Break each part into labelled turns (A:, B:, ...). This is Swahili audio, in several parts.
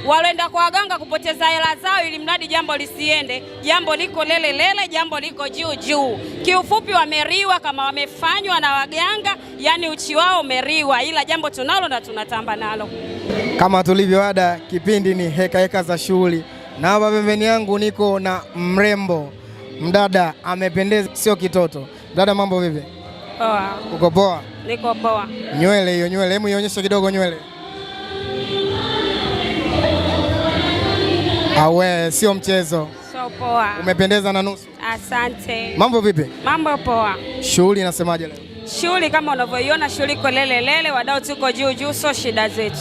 A: Walenda kwa waganga kupoteza hela zao ili mradi jambo lisiende. Jambo liko lele lele, jambo liko juu juu. Kiufupi wameriwa kama wamefanywa na waganga, yani uchi wao umeriwa, ila jambo tunalo na tunatamba nalo.
B: Kama tulivyoada, kipindi ni heka heka za shughuli, na hapa pembeni yangu niko na mrembo mdada, amependeza, sio kitoto. Dada, mambo vipi?
A: Poa.
B: Uko poa?
A: Niko poa.
B: Nywele hiyo nywele, hebu ionyeshe kidogo nywele. Awe, sio mchezo.
A: So poa.
B: Umependeza na nusu.
A: Asante.
B: Mambo vipi?
A: Mambo poa.
B: Shughuli inasemaje leo?
A: Shughuli kama unavyoiona, shughuli iko lele lele, wadau tuko juu juu, so shida zetu.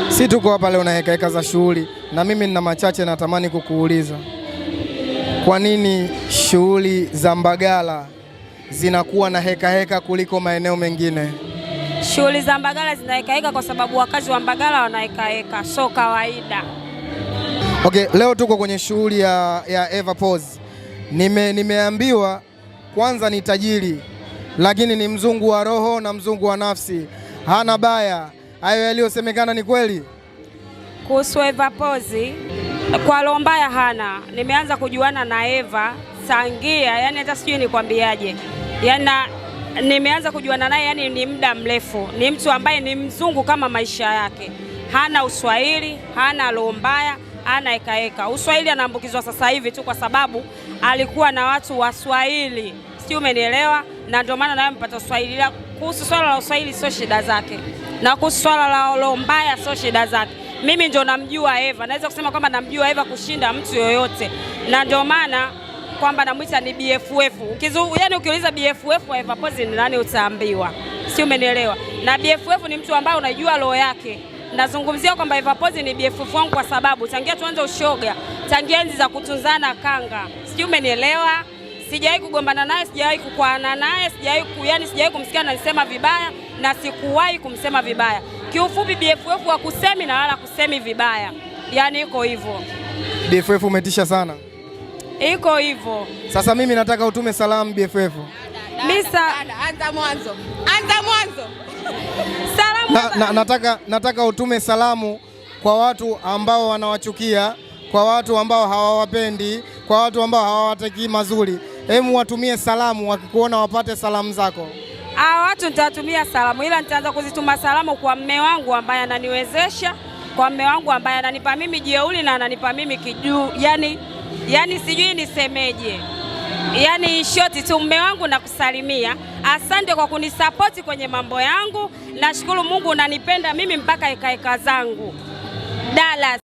B: Si tuko hapa leo na heka heka za shughuli, na mimi nina machache natamani kukuuliza. Kwa nini shughuli za Mbagala zinakuwa na heka heka kuliko maeneo mengine?
A: Shughuli za Mbagala zinahekaheka kwa sababu wakazi wa Mbagala wanahekaheka, so kawaida.
B: Okay, leo tuko kwenye shughuli ya Eva Pose. Nimeambiwa kwanza ni tajiri, lakini ni mzungu wa roho na mzungu wa nafsi, hana baya. Hayo yaliyosemekana ni kweli?
A: Kuhusu Eva Pose, kwa roho mbaya hana. Nimeanza kujuana na Eva tangia, yani hata sijui nikwambiaje, yani nimeanza kujuana naye yani ni muda mrefu. Ni mtu ambaye ni mzungu kama maisha yake, hana uswahili, hana roho mbaya, hana hekaheka. Uswahili anaambukizwa sasa hivi tu kwa sababu alikuwa na watu waswahili, sijui umenielewa, na ndio maana naye amepata uswahili. Ila kuhusu swala la uswahili sio shida zake, na kuhusu swala la roho mbaya sio shida zake. Mimi ndio namjua Eva, naweza kusema kwamba namjua Eva kushinda mtu yoyote, na ndio maana kwamba namwita ni BFF. Yani ukiuliza BFF wa Eva Pose ni nani utaambiwa, si umenielewa? Na BFF ni mtu ambaye unajua roho yake. Nazungumzia kwamba Eva Pose ni BFF wangu kwa sababu tangia tuanze ushoga, tangia enzi za kutunzana kanga, sijui umenielewa? Sijawahi kugombana naye, sijawahi kukwana naye, yani sijawahi kumsikia ananisema vibaya na sikuwahi kumsema vibaya. Kiufupi BFF wa kusemi na wala kusemi vibaya, yani iko hivyo.
B: BFF umetisha sana.
A: Iko hivyo.
B: Sasa mimi nataka utume salamu BFF.
A: Misa,
C: Anza mwanzo. Anza mwanzo.
A: Salamu.
B: Nataka utume salamu kwa watu ambao wanawachukia, kwa watu ambao hawawapendi, kwa watu ambao hawawatakii mazuri. Hebu watumie salamu, wakikuona wapate salamu zako.
A: Hawa watu nitawatumia salamu, ila nitaanza kuzituma salamu kwa mme wangu ambaye ananiwezesha, kwa mme wangu ambaye ananipa mimi jeuri na ananipa mimi kijuu, yani sijui nisemeje. Yani shoti tu mme wangu nakusalimia. Asante kwa kunisapoti kwenye mambo yangu. Nashukuru Mungu unanipenda mimi mpaka hekaheka zangu. Dallas.